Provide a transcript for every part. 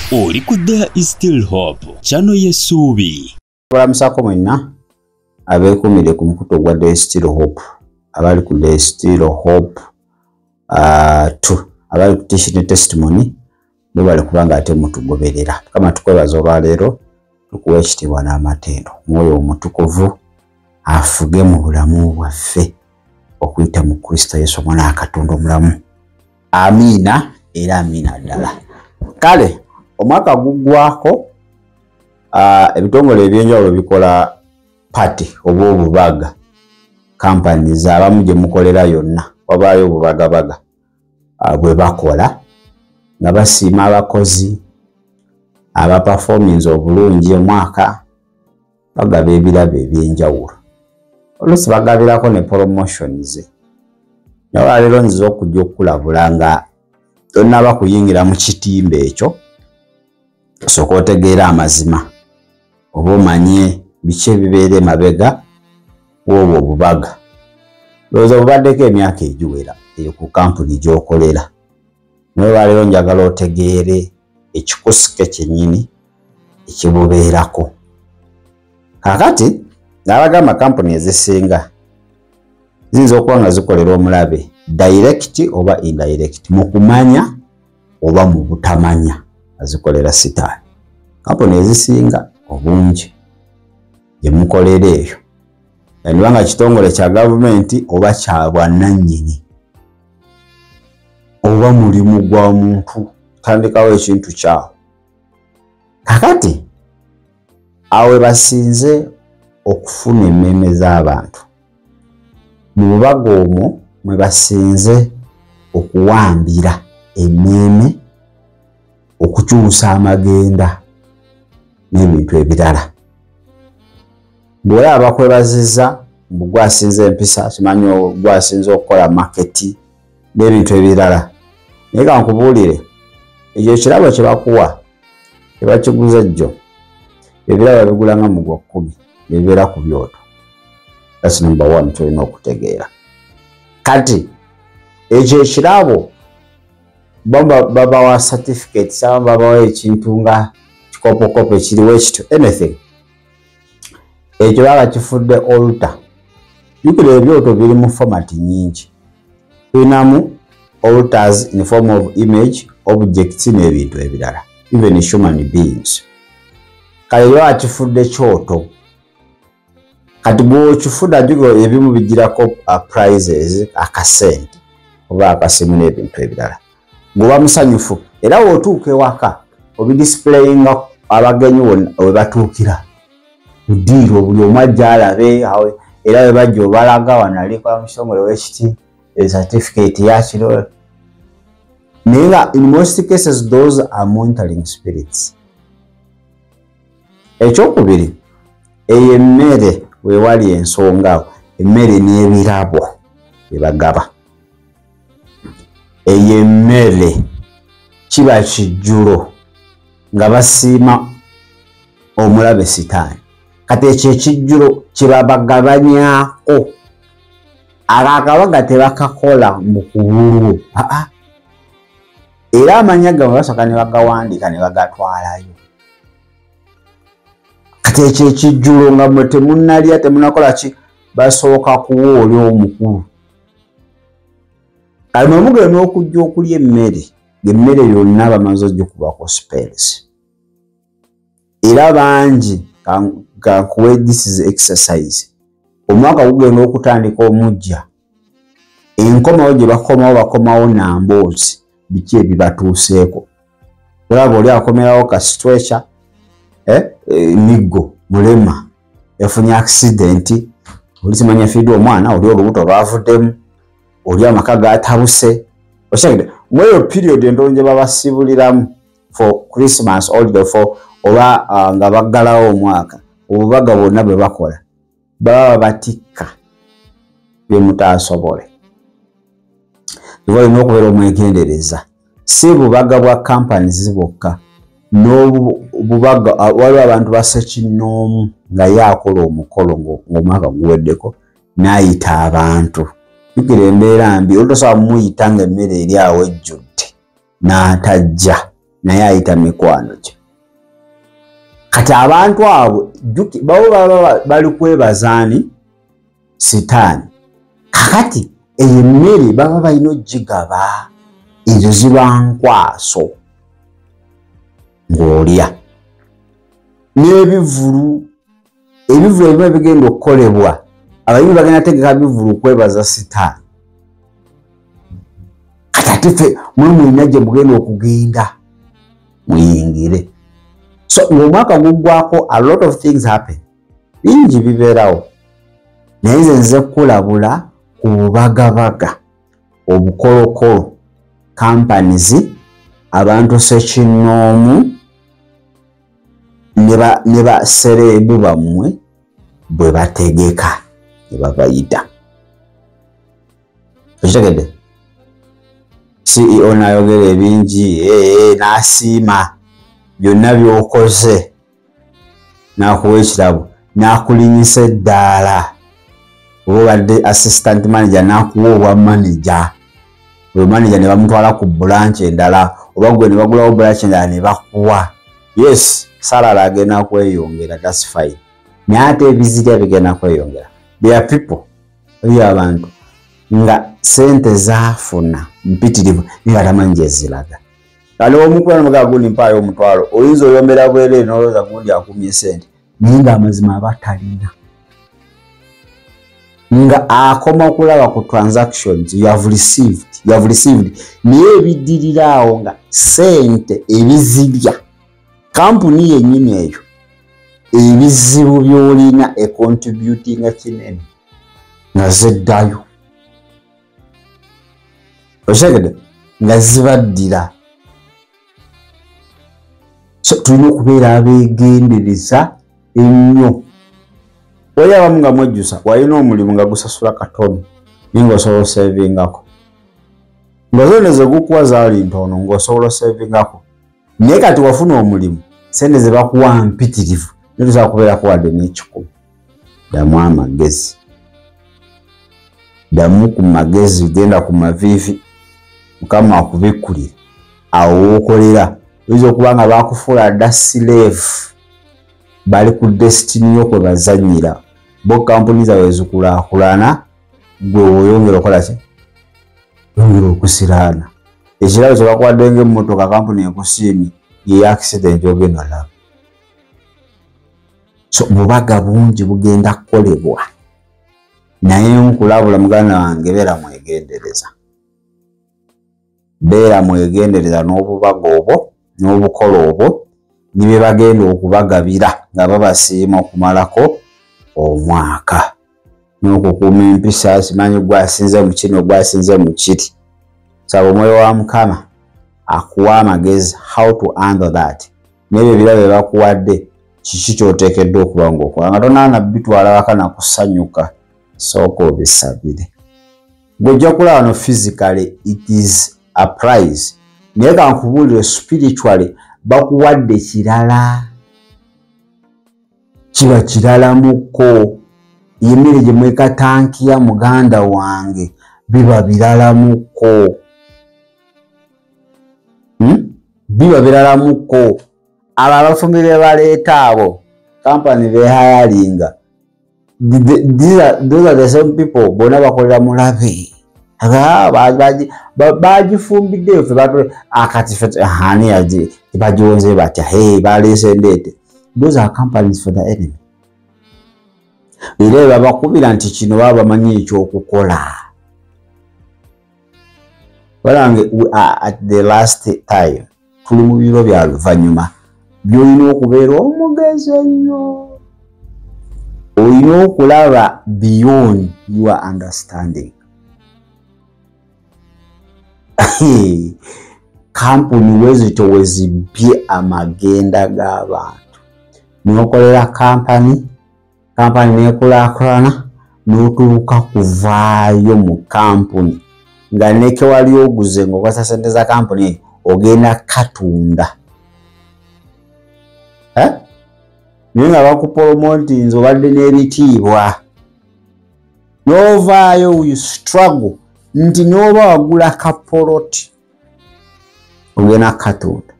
Oli ku There is Still Hope, channel y'essuubi. Balamusako mwenna abeekumire ku mukutu ogwa There is Still Hope, abali ku There is Still Hope 2, abali ku Teaching Testimony, mwebale kubanga ate mutugoberera. Mukama tukwebaza olwaleero, tukuwa ekitiibwa n'amatendo. Omwoyo Omutukuvu afuge mu bulamu bwaffe okuyita mu Kristo Yesu Omwana wa Katonda omulamu. Amiina era amiina ddala. Kale omwaka guggwako, ebitongole ebyenjawulo bikola party oba obubaga. Companies abamu gye mukolera yonna wabaayo obubagabaga bwe bakola nga basiima abakozi abaperforminze obulungi omwaka, bagaba ebirabo ebyenjawulo, oluusi bagabirako ne promotions. Naye olwaleero nziza okujja okulabula nga tonnaba kuyingira mu kitimba ekyo, osooka otegeera amazima oba omanye biki ebibeera emabega w'obwo obubaga. Ndowooza bubaddeko emyaka egiwera eyo ku kampuni gy'okolera, naye olwaleero njagala otegeere ekikusike kyennyini ekibubeerako. Kaakati n'abagamba kampuni ezisinga ziyinza okuba nga zikolera omulabe direct oba indirect, mu kumanya oba mu butamanya azikolera sitaani. Kampuni ezisinga obungi gye mukolera eyo yandiba nga kitongole kya gavumenti oba kya bwannannyini oba mulimu gwa muntu tandikawo ekintu kyawo. Kakati awo we basinze okufuna emmeeme z'abantu, mu bubaga omwo mwe basinze okuwambira emmeeme, okukyusa amagenda n'ebintu ebirala. Bw'olaba bakwebazizza mbu gwasinze empisa, simanyi gwasinze okukola market n'ebintu ebirala, naye ka nkubuulire, ekyo ekirabo kye bakuwa tebakiguza jjo. Ebirabo babigula nga mu gwa 10 bibeera ku byoto. That's number one ky'olina okutegeera. Kati ekyo ekirabo babawa certificates, abamu babawa ekintu nga kikopokopo ekiriwo ekityo, anything. Ekyo baba kifudde altar. Jjukira ebyoto biri mu format nnyingi. Tulinamu altars in form of image, objects n'ebintu ebirala, even human beings. Kale baba kifudde kyoto. Kati bw'okifudde, jjukira ebimu bigirako prizes, akasente oba akasimu n'ebintu ebirala. Bw'oba musanyufu era w'otuuka ewaka obidisplayinga abagenyi wonna we batuukira ku ddiiro, buli omu ajja alabe, era we bajja obalaga wano alikola mu kitongole w'ekiti, certificate yakiro. Naye nga in most cases those are monitoring spirits. Ekyokubiri, eyo emmere weewali ensonga awo, emmere n'ebirabo bye bagaba. Eyo emmere kiba kijjulo nga basiima omulabe sitaani. Kati ekyo ekijjulo kye babagabanyaako, ako akabaga tebakakola mu kubulwo, aa, era amannya gammwe basooka ne bagawandiika ne bagatwalayo. Kati ekyo ekijjulo nga mmwe temunnalya, temunnakola ki, basooka kuwa oli omukulu. Kale mwe mugenda okujja okulya emmere, ng'emmere yonna bamaze ogikubako spells. Era bangi kankuwe, this is exercise. Omwaka gugenda okutandika omuggya, enkomawo gye bakomawo, bakomawo na mboozi biki ebibatuuseeko. Olaba oli akomerawo ka stretcher, miggo, mulema, yafunye accident, oli simanya afiiddwa omwana, oli olubuto lwavuddemu, oli amaka gatabuse. Okitegedde? Mu eyo period entono gye babasibuliramu for Christmas holiday for oba nga baggalawo omwaka, obubaga bwonna bwe bakola baba batikka bye mutaasobole. Oba olina okubeera omwegendereza, si bubaga bwa companies bwokka, n'obubaga waliwo abantu basekinnoomu nga ye akola omukolo ng'omwaka guweddeko n'ayita abantu. Jjukira embeera mbi, olutosobola muyita ng'emmere eri awo ejjudde n'atajja. Naye ayita mikwano gye. Kati abantu abo babo baba bali kwebazaani sitaani. Kakati eyo emmere baba balina ogigaba, ezo ziba nkwaso ng'olya. N'ebivulu, ebivulu ebimu ebigenda okukolebwa, abayimbi bagenda tegeka bivulu kwebaza sitaani. Kati ate ffe mwe mulina gye mugenda okugenda muyingire. So ng'omwaka guggwako, a lot of things happen, bingi bibeerawo. Naye nze nze kulabula ku bubagabaga, obukolokolo, companies, abantu ssekinnoomu ne ba celeb bammwe bwe bategeka ne babayita. Okitegedde? CEO n'ayogera ebingi, n'asiima byonna by'okoze, n'akuwa ekirabo, n'akulinyisa eddaala. Oba obadde assistant manager, n'akuwa obwa manager. Oyo manager ne bamutwala ku branch endala, oba gwe ne bagulawo branch endala ne bakuwa. Yes, salary agenda kweyongera, that's fine. Naye ate ebizirya bigenda kweyongera. There are people, eriyo abantu nga sente zaafuna mpitirivu naye nga tamanyi gye ziraga. Kale omukula n'omugamba gundi mpaayo omutwalo, oyinza oyombera bwereere n'olowooza gundi akumye sente, naye ng'amazima aba talina. Nga akoma okulaba ku transactions you have received, you have received, naye ebiddirira awo nga sente ebizirya kampuni yennyini eyo, ebizibu by'olina econtributinga kinene nga zeddayo. Okitegedde? Nga zibaddira. So tulina okubeera abeegendereza ennyo. Wali abamu nga mwejjusa, walina omulimu nga gusasula katono naye ng'osobola osavingako, nga zonna ze gukuwa zaali ntono ng'osobola osavingako, naye kati wafuna omulimu sente ze bakuwa mpitirivu naye tosobola kubeerako wadde n'ekikumi. Ddamu amagezi, ddamu ku magezi, genda ku maviivi, Mukama akubikkulire awo w'okolera. Oyinza okuba nga baakufuula dda slave, bali ku destiny yo kwe bazannyira. Bo kampuni zaabwe zikulaakulana, gwe oyongera okola ki? Oyongera okusiraana. Ekirabo kye bakuwadde ng'emmotoka kampuni ekusiimye ye accident ogenda olaba. So bubaga bungi bugenda kukolebwa, naye nkulabula muganda wange, beera mwegendereza, beera mwegendereza n'obubaga obwo n'obukola obwo ne bye bagenda okubagabira nga babasiima okumalako omwaka n'okukuuma empisa. Simanyi gwasinze mu kino, gwasinze mu kiri. Saba omwoyo wa Mukama akuwa amagezi how to handle that. N'ebyo ebirabo bye bakuwadde, kiki ky'oteekeddwa okuba ng'okola nga tonaana bitwala waka na kusanyuka? Sooka obisabire. Gwe kulaba no physically it is a prize, naye kankubuulire, spiritually bakuwadde kirala, kiba kiralamuko. Emmere gye mwekatankiya, muganda wange, biba biralamuko, Biba biralamuko. Abo abafumbi be baleeta, abo kampani behayalinga, those are the same people bonna bakolera mulabe. Bagifumbidde ffe akati ffe ani bagiwonze batya? Hey, baleese ndeete. Those are companies for the enemy. Era babakubira nti kino baba bamanyi ekyokukola. Balange, we are at the last time, tuli mu biro bya luvannyuma by'olina okubeera omugezi ennyo, olina okulaba beyond your understanding. Kampuni wezito wezibye amagenda g'abantu, n'okolera kampani, kampani nekulaakulana, n'otuuka kuvaayo mu kampuni nga neke wali oguze ng'okozesa sente za kampuni eyo, ogenda katunda, naye nga bakupromotinze, obadde n'ebitiibwa, n'ovaayo, you struggle nti n'oba wagula kapoloti ogenda katunda.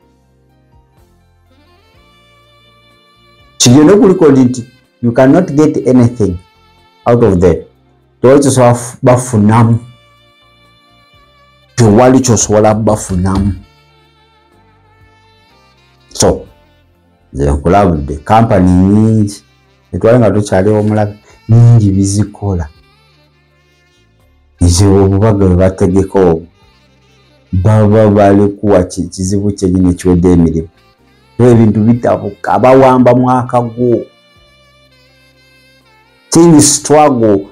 Kigende kuliko nti you cannot get anything out of them. Tewali kyosobola bafunamu. Tewali kyosobola bafunamu. So nze nkulabudde kampani nyingi etwale nga tukyaliwo omulabe nyingi bizikola. Ekizibu obubaga bwe bategeka obwo baba bali kuwa kizibu kyennyini ekiwedde emirimu. Ebintu bitabuka, bawamba mwaka gwo. Things struggle.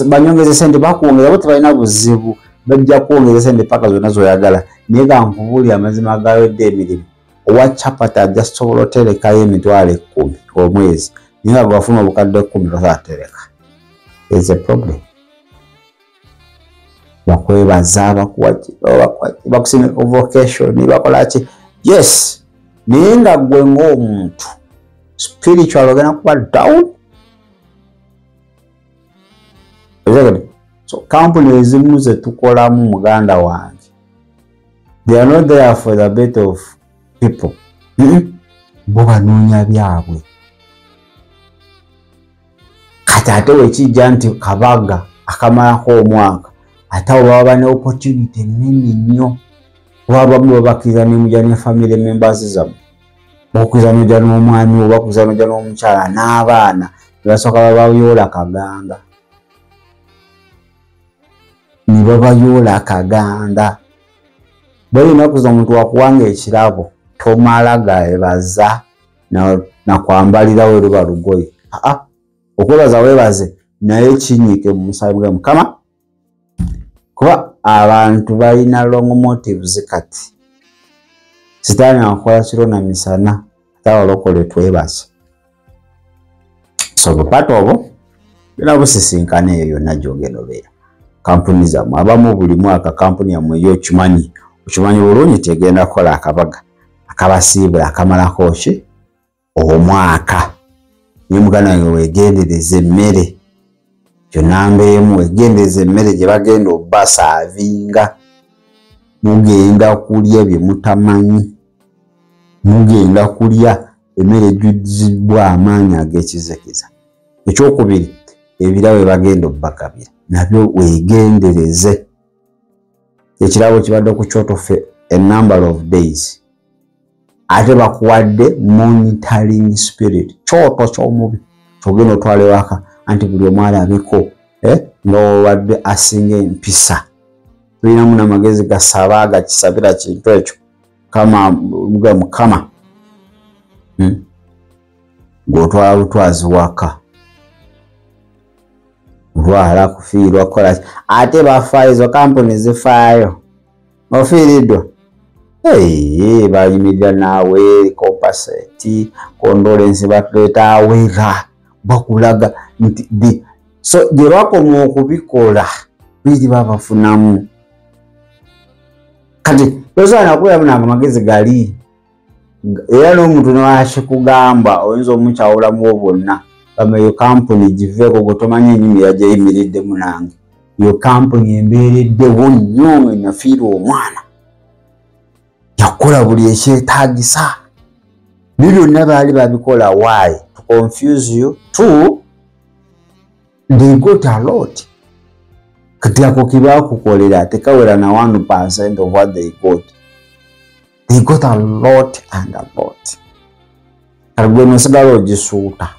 Banyongeza sente bakwongeza, bo tebalina buzibu, bajja kwongeza sente paka zonna z'oyagala. Naye nga nkubuulira amazima gawedde emirimu, owa chapati ajja sobola oterekayo 10,000 omwezi, naye nga gwafuna obukadde 10 tosobola. There's a problem. Bakwebaza, bakuwa bakusindika vocation, bakola ki? Yes, naye nga ggwe ng'omuntu spiritual ogenda kuba down. So kampuni ezimu ze tukolamu muganda wange, they are not there for the better of people. Bo banoonya byabwe. Kati ate wekijja nti kabaga akamalako omwaka, ate abo baba ne opportunity nnene nnyo. Kuba abamu babakkiriza ne mujja ne family members zammwe, bakukkiriza n'ojja n'omwami wo, bakukkiriza n'ojja n'omukyala n'abaana, ne basooka babayoola kaganda. Ne babayoola kaganda. Bwe ennaku zino omuntu wakuwanga ekirabo tomala gaebaza nakwambalirawo eruba lugoye. Aa, okwebaza weebaze naye kinyiike mu musaayi gwa Mukama. Kuba abantu balina wrong motives kati. Sitaani akola kiro na misana, ate abalokole twebaze. So bupata obwo bina busisinkana eyo yonna gy'ogenda obeera. Kampuni zammwe abamu buli mwaka kampuni yammwe yo okimanyi, okimanyi bulungi tegenda kukola akabaga akabasiibula akamalako ki omwaka. Naye muganda wange weegendereze emmere gyonna emu, weegendereze emmere gye bagenda obbasaavinga. Mugenda kulya bye mutamanyi, mugenda kulya emmere ejjuzibwa amaanyi ag'ekizikiza. Ekyokubiri, ebirabo bagenda obbagabira nabyo weegendereze. Ekirabo kibadde ku kyoto for a number of days, ate bakuwadde monitoring spirit, kyoto ky'omubi ky'ogenda otwala ewaka, anti buli omu alabeko nga obadde asinga empisa. Tulinamu n'amagezi gasaba gakisabira kintu ekyo kama Mukama gw'otwala butwazi waka, lwala kufiirwa kukola ate bafaayo, ezo kampuni zifaayo. Ofiiriddwa bayimirira naawe compensate condolence batuleeta awera bakulaga nti so gye bakoma okubikola biri babafunamu. Kati tosobola nakubeeramu n'amagezi gali, era n'omuntu n'akikugamba oyinza omukyawulamu bwonna. Eyo kampuni giveeko gwe tomanyi ennyumira gyeyimiriddemu nange. Eyo kampuni embeereddewo nnyo nga nafiirwa omwana, yakola buli ekyetaagisa. Byo byonna baali babikola why? To confuse you. Two, they got a lot. Kati ako kibakukolera tekawera na 1% of what they got. They got a lot and a lot. Kati gwe nosigala ogisuuta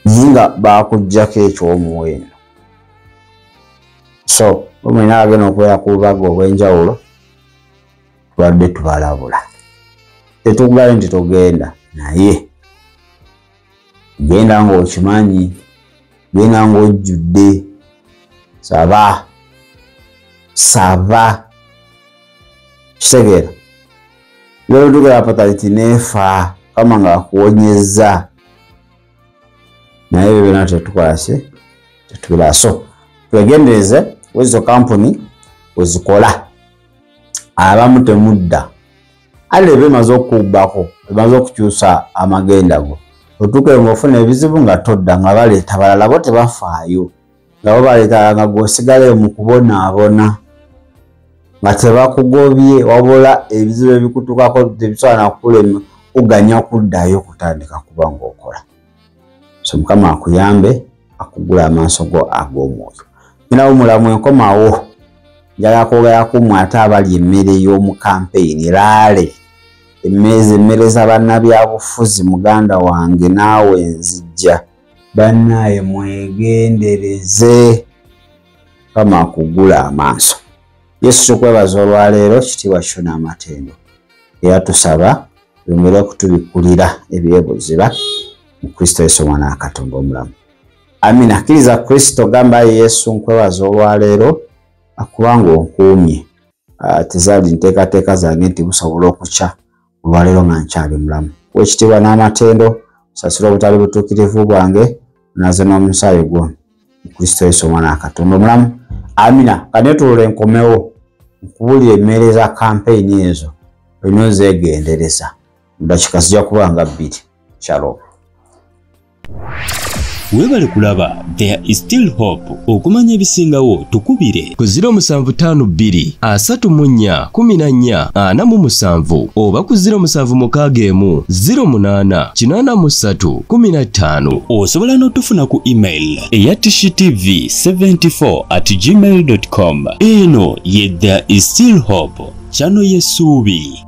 naye nga bakuggyako eky'omuwendo. So omwena agenda okubeera ku bubaga obw'enjawulo, tubadde tubalabula. Tetukugaanye nti togenda, naye genda ng'okimanyi, genda ng'ojjudde, saba saba kitegeera. Leero tugera pataliti neefa kama nga akuwonyezza, naye ebyo byonna tetukola ki tetubira. So twegendereze wezo kampuni wezikola, abamu temudda ale eba emaze okubbako, emaze okukyusa amagenda go, otuuke ng'ofuna ebizibu nga todda, nga baleeta balala bo tebafaayo, nga bo baleeta nga gw'osigala mu kubonaabona nga tebakugobye, wabula ebizibu ebikutuukako tebisobola nakukulema kuganya kuddayo kutandika kuba ng'okola. So Mukama akuyambe akugula amaaso go ag'omwoyo. Nyinawo mulamu enkomawo njagala kwogera ku mmwe ate abali emmere y'omu kampeyini laale emmeeza emmere za bannabyabufuzi. Muganda wange naawe nzijja, bannaaye mwegendereze. Mukama akugula amaaso. Yesu tukwebaza olwaleero, kitiibwa kyo n'amatendo, era tusaba yongere okutubikulira ebyebuziba mu Kristo Yesu omwana wa Katonda omulamu. Amina. Kkiriza Kristo, gamba Yesu nkwebaza olwaleero akubanga onkuumye. Tezaali nteekateeka zange nti busobola okukya olwaleero nga nkyali mulamu. Wekitiibwa n'amatendo, osasire obutali butuukirivu bwange, onaze n'omusaayi gwo mu Kristo Yesu omwana wa Katonda omulamu. Amina. Kaneetulula enkomewo nkubuulira emmere za kampeyini ezo olina ozeegendereza. Mu dakiika zijja kuba nga 2. Shalom. Webale kulaba There is Still Hope. Okumanya ebisingawo tukubire ku 0752 34 14 47 oba ku 0761 08 83 15. Osobola n'otufuna ku email eya tishitv74@gmail.com. Eno ye There is Still Hope, channel y'essuubi.